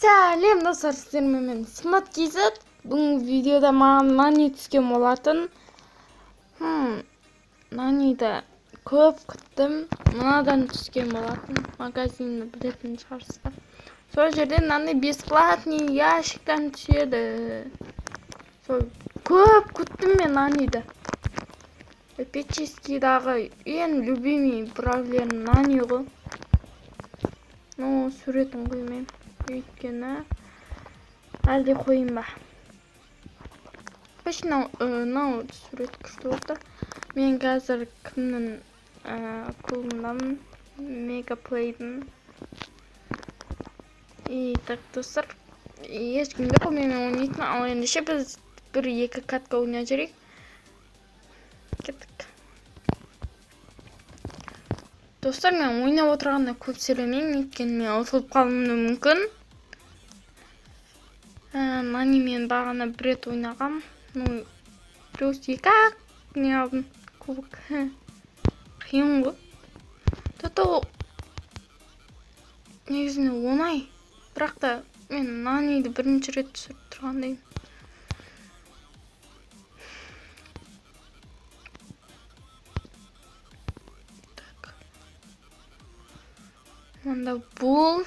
Сәлем, достар! Сіздермен мен, Сымбат KZ. Бүгінгі видеода маған Нани түскен болатын. Наниді көп күттім. Мынадан түскен болатын. Магазинді білетін шығарсыздар. Сол жерден мынандай бесплатный ящиктан түседі. Сол көп күттім мен Наниді. Эпическийдағы ең любимый бравлерім Нани ғой. Ну, суретін қоймаймын, өйткені әлде қояйын ба? Вообще мынау сурет күшті болып тұр. Мен қазір кімнің клубындамын? Мегаплейдің. И так, достар, ешкім жоқ менімен ойнайтын. Ал ендеше біз бір екі катка ойнап жіберейік. Кеттік, достар. Мен ойнап отырғанда көп сөйлемеймін, өйткені мен ұтылып қалуым да мүмкін. Нанимен бағана бір рет ойнағам. Ну, плюс екі ақ не алдым, кубок. Қиын ғой то негізінде, оңай, бірақ та мен Наниді бірінші рет түсіріп тұрғандаймын. Так, мында бұл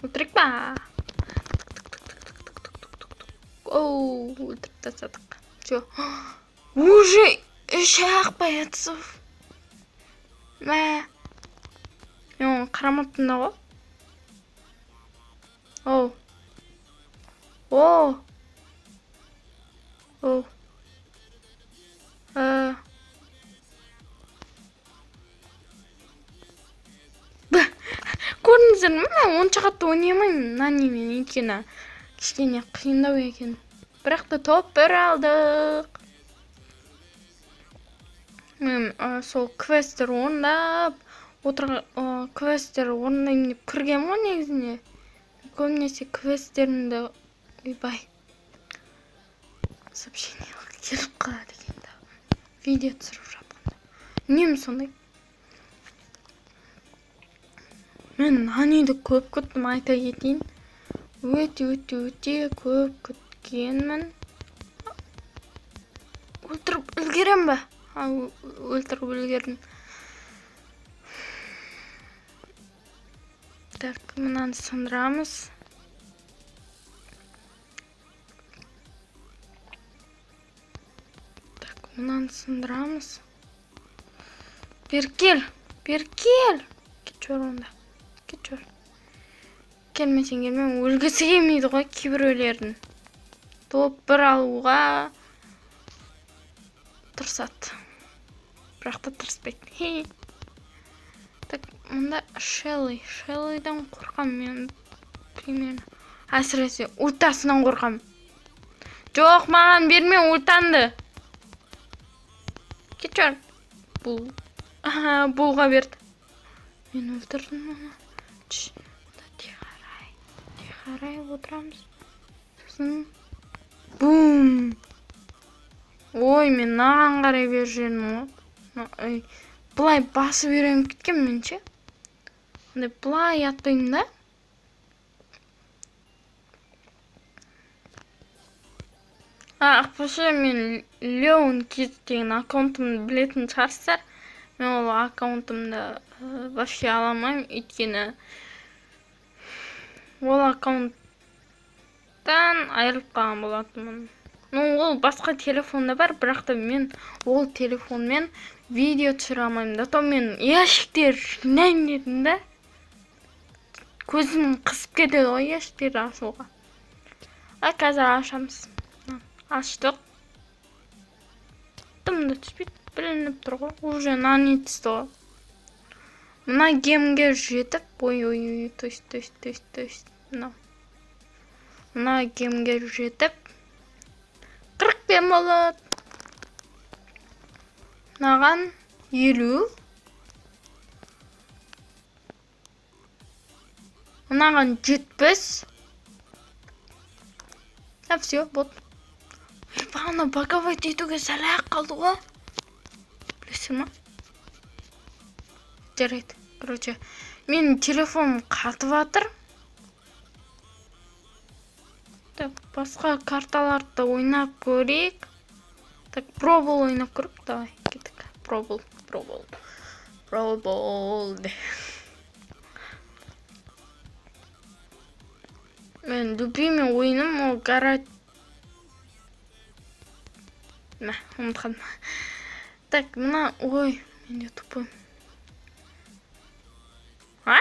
өлтірейік па? Оу, өлтіріп тастадық. Все, уже үш ақ бойцов. Мә, мен оны қарамаппын да ғой. Оу, о, оу. Ә. Көрдіңіздер ме, мен онша қатты ойнай алмаймын Нанимен, өйткені кішкене қиындау екен. Бірақ та топ бір алдық. Мен сол квесттер орындап отыр, квесттер орындаймын деп кіргенмін ғой негізінде. Көбінесе квесттерімді, ойбай, сообщение келіп қалады екен да видео түсіріп жатқанда. Үнемі сондай. Мен Наниді көп күттім, айта кетейін. Өте, өте, өте көп күткенмін. Өлтіріп үлгерем ба? А, өлтіріп үлгердім. Так, мынаны сындырамыз. Так, мынаны сындырамыз. Бері кел, бері кел. Кетші бар онда, кетші бар. Келмесең келме. Өлгісі келмейді ғой кейбіреулердің. Топ бір алуға тырысады, бірақ та тырыспайды. Хе. Так, мында Шелли. Шеллидан қорқамын мен примерно. Әсіресе ультасынан қорқамын. Жоқ, маған берме ультаңды. Кетші бар. Бұл, аха, бұлға берді. Мен өлтірдім оны. Чш, мында тихарай, тихарай отырамыз. Сосын бум. Ой, мен мынаған қарай беріп жібердім ғой. Ой, былай басып үйреніп кеткенмін мен ше. Андай былай атпаймын да. А, ақпашы, мен Леон Киз деген аккаунтымды білетін шығарсыздар. Мен ол аккаунтымды вообще ала алмаймын, өйткені ол аккаунттан айырылып қалған болатынмын. Ну, ол басқа телефонда бар, бірақ та мен ол телефонмен видео түсіре алмаймын да. То мен ящиктер жинаймын дедім да. Көзім қысып кетеді ғой ящиктерді ашуға. А қазір ашамыз. Мына, аштық. Дым да түспейді, білініп тұр ғой. Уже Нани түсті ғой. Мына гемге жетіп, ой, ой, ой, то есть, то есть, то есть, то есть, мынау. Мына гемге жетіп, 40 гем болады. Мынаған 50. Мынаған 70. А, все, вот. Бағана баговать етуге сәл ақ қалды ғой. Білесің ма? Жарайды. Короче, менің телефоным қатып жатыр. Так, басқа карталарды ойнап көрейік. Так, пробол ойнап көріп, давай, кеттік. Пробол, пробол, пробол. Мен любимый ойыным ол гора... Мә, ұмытып қалдым. Так, мына, ой, мен де тупой. А?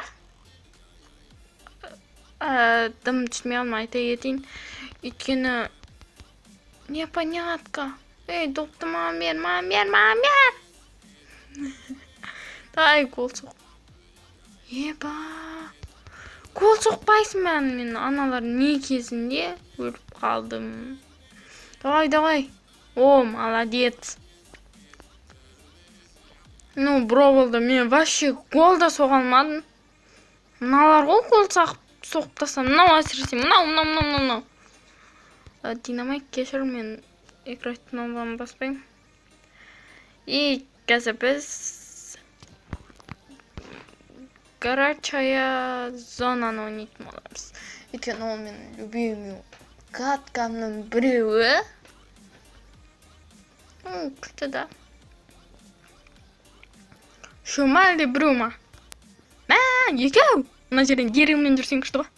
Дым түсінбей қалдым, айта кетейін. Өйткені непонятка. Ей, допты маған бер, маған бер, маған бер. Давай, гол соқ. Еба. Гол соқпайсың ба? Мен аналар не кезінде өліп қалдым. Давай, давай. О, молодец. Ну, броволда мен вообще гол да соға алмадым. Мыналар ғой гол соғып тастам. Мынау әсіресе, мынау, мынау, мынау, мынау, мынау. Динамайк, кешір, мен играть кнопканы баспаймын. И қазір біз горячая зонаны ойнайтын боламыз. Өйткені ол менің любимый каткамның біреуі. Ну, күшті да. Үшеу ма әлде біреу ма? Мә, екеу! Мына жерден деревмен жүрсең күшті ғой.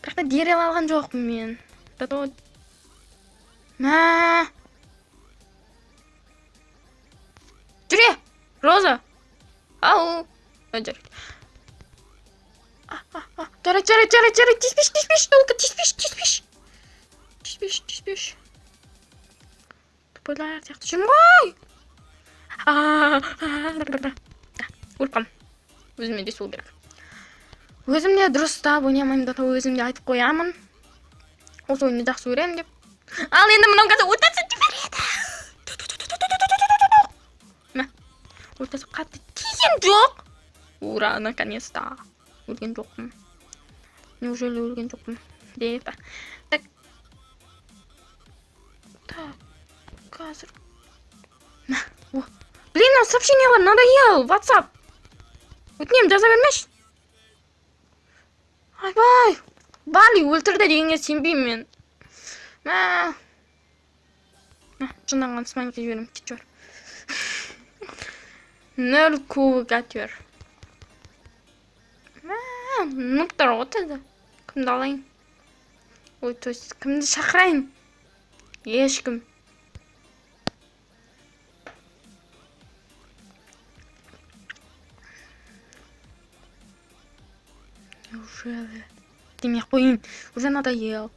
Бірақ та дерев алған жоқпын мен. Мә! Жүре! Роза! Ау! Жарайды. Жарайды, жарайды, жарайды, жарайды, тиіспеші, тиіспеші, только тиіспеші, тиіспеші. Тиіспеші, тиіспеші. Тупойлар сияқты жүрмін ғой. Өліп қалдым. Өзіме де сол керек. Өзім де дұрыстап ойнамаймын да, өзім де айтып қоямын. Осы ойынды жақсы көремін деп. Ал енді мынау қазір ультасы жібереді. Мә, ультасы қатты тиген жоқ. Ура, наконец-то. Өлген жоқпын. Неужели өлген жоқпын? Деп. Так. Так, қазір. Мә, о. Блин, мынау сообщениялар надоел, WhatsApp. Өтінемін, жаза бермеші. Айбай, Бали өлтірді дегенге сенбеймін мен. Мә. Мә, жынданған смайлик жіберемін, кетші бар. 0 кубок әйтеуір. Мә, нубтар ғой таза. Кімді алайын? Ой, то есть кімді шақырайын? Ешкім. Неужели? Демей қояйын, уже надоел.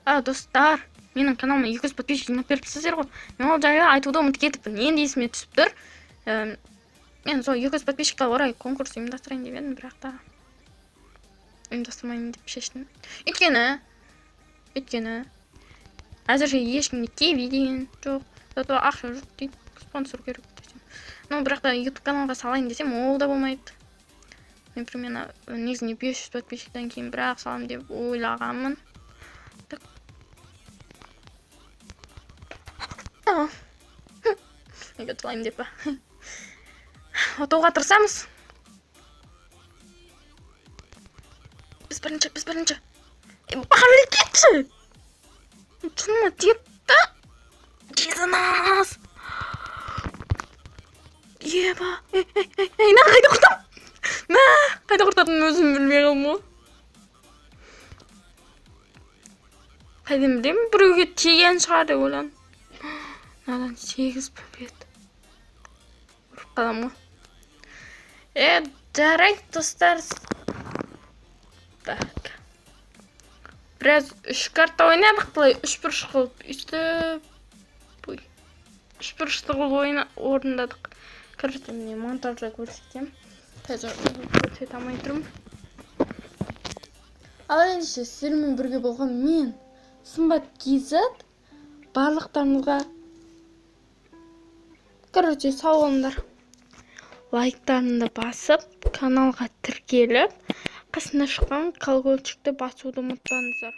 А, достар, менің каналыма 200 подписчик жинап беріпсіздер ғой. Мен ол жайлы айтуды ұмытып кетіппін. Енді есіме түсіп тұр. Мен сол 200 подписчикке орай конкурс ұйымдастырайын деп едім, бірақ та ұйымдастырмайын деп шештім. Өйткені әзірше ешкімде киви деген жоқ, зато ақша жоқ дейді, спонсор керек десем. Ну, бірақ та YouTube каналға салайын десем, ол да болмайды. Мен примерно негізінде 500 подписчиктен кейін бірақ саламын деп ойлағанмын. Так. Неге салайын деп па? Ұтуға тырысамыз. Біз бірінші, біз бірінші. Бали кетші! Шыныма тиіпті. Жезанас! Еба! Ей, ей, ей, ей, мына қайда құртам? Мә, қайда құртатынын өзім білмей қалдым ғой. Қайдан білемін, біреуге тиген шығар деп ойландым. Мынадан 8 побед. Ұрып қаламын ғой. Жарайды, достар. Так. Біраз 3 карта ойнадық, былай үш бұрыш қылып, өйстіп, ой, үш бұрышты қылып орындадық. Короче, міне монтажда көрсетемін. Қазір көрсете алмай тұрмын. Ал ендеше сіздермен бірге болған мен, Сымбат KZ, барлықтарыңызға, короче, сау болыңдар. Лайктарыңды басып, каналға тіркеліп, қасына шыққан колокольчикті басуды ұмытпаңыздар.